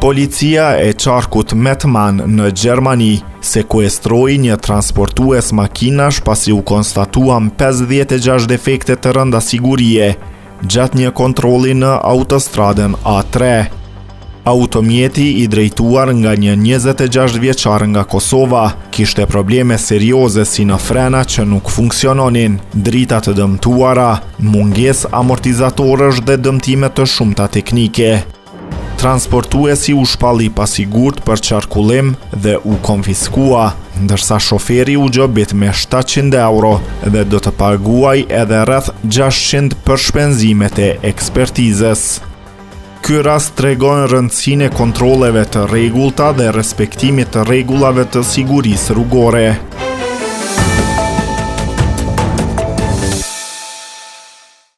Policia e qarkut Mettmann në Gjermani sekuestroi një transportues makinash pasi u konstatuan 56 defekte të rënda sigurie gjatë një kontrolli në autostradën A3. Automjeti i drejtuar nga një 26 vjeçar nga Kosova kishte probleme serioze si në frena që nuk funksiononin, drita të dëmtuara, mungesë amortizatorësh dhe dëmtime të shumta teknike. Transportuesi u shpall i pasigurt për qarkullim dhe u konfiskua, ndërsa shoferi u gjobit me 700 euro dhe do të paguajë edhe rreth 600 për shpenzimet e ekspertizës. Ky rast tregon rëndësinë e kontrolleve të rregullta dhe respektimit të rregullave të sigurisë rrugore.